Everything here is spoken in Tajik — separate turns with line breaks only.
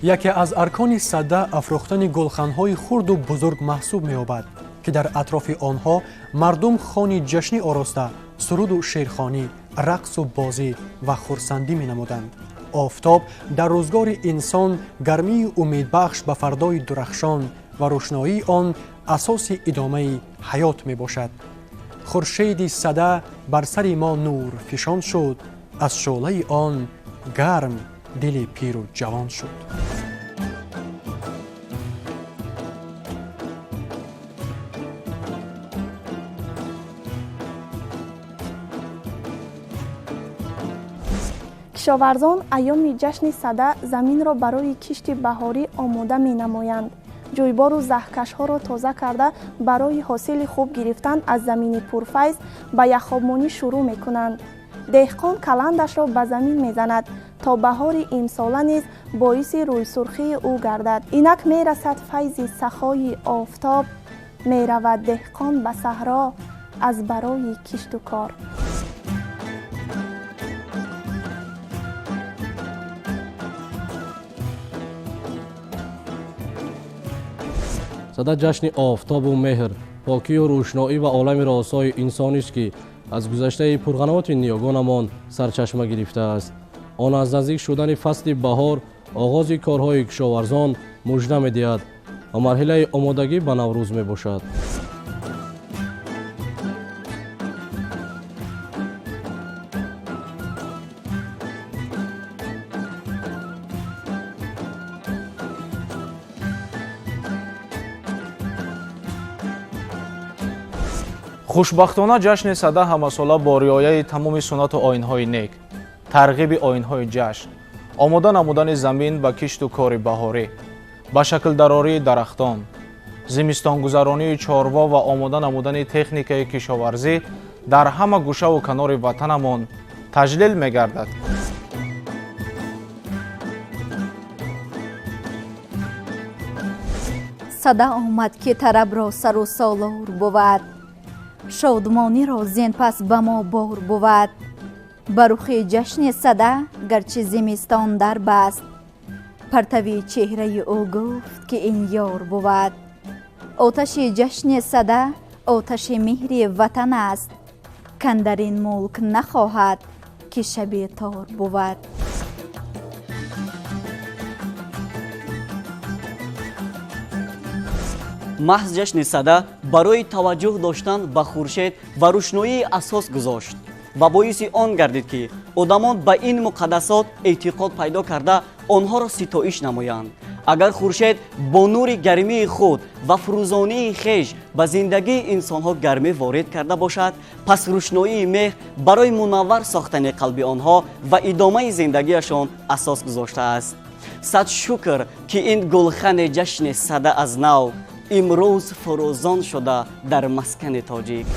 Яке аз аркони Сада афрӯхтани гулханҳои хурду бузург маҳсуб меёбад, ки дар атрофи онҳо мардум хони ҷашнӣ ороста, суруду шеърхонӣ, рақсу бозӣ ва хурсандӣ менамуданд. Офтоб дар рӯзгори инсон гармии умедбахш ба фардои дурахшон ва рӯшноии он асоси идомаи ҳаёт мебошад. Хуршеди Сада бар сари мо нурфишон шуд, аз шӯълаи он гарм дили пиру ҷавон шуд.
Кишоварзон айёми ҷашни Сада заминро барои кишти баҳорӣ омода менамоянд. Ҷӯйбору заҳкашҳоро тоза карда, барои ҳосили хуб гирифтан аз замини пурфайз ба яхобмонӣ шурӯъ мекунанд. Деҳқон каландашро ба замин мезанад, то баҳори имсола низ боиси рӯйсурхии ӯ гардад. Инак мерасад файзи сахои офтоб, меравад деҳқон ба саҳро аз барои кишту кор.
Сада ҷашни офтобу меҳр, покию рӯшноӣ ва олами росои инсонист, ки аз гузаштаи пурғановати ниёгонамон сарчашма гирифтааст. Он аз наздик шудани фасли баҳор, оғози корҳои кишоварзон мужда медиҳад ва марҳилаи омодагӣ ба Наврӯз мебошад.
Хушбахтона, ҷашни Сада ҳамасола бо риояи тамоми суннату оинҳои нек, тарғиби оинҳои ҷашн, омода намудани замин ба кишту кори баҳорӣ, ба шаклдарории дарахтон, зимистонгузаронии чорво ва омода намудани техникаи кишоварзӣ дар ҳама гӯшаву канори ватанамон таҷлил мегардад.
Сада омад, ки тарабро сару солор бувад, шодмониро зинпас ба мо бор бувад. Ба рухи ҷашни Сада гарчи зимистон дар баст, партави чеҳраи ӯ гуфт, ки ин ёр бувад. Оташи ҷашни Сада оташи меҳри ватан аст, кан дар ин мулк нахоҳад, ки шаби тор бувад.
Маҳз ҷашни Сада барои таваҷҷӯҳ доштан ба хуршед ва рӯшноии асос гузошт ва боиси он гардид, ки одамон ба ин муқаддасот эътиқод пайдо карда, онҳоро ситоиш намоянд. Агар хуршед бо нури гармии худ ва фурӯзонии хеш ба зиндагии инсонҳо гармӣ ворид карда бошад, пас рӯшноии меҳр барои мунаввар сохтани қалби онҳо ва идомаи зиндагиашон асос гузоштааст. Сад шукр, ки ин гулхани ҷашни Сада аз нав имрӯз фурӯзон шуда дар маскани тоҷик.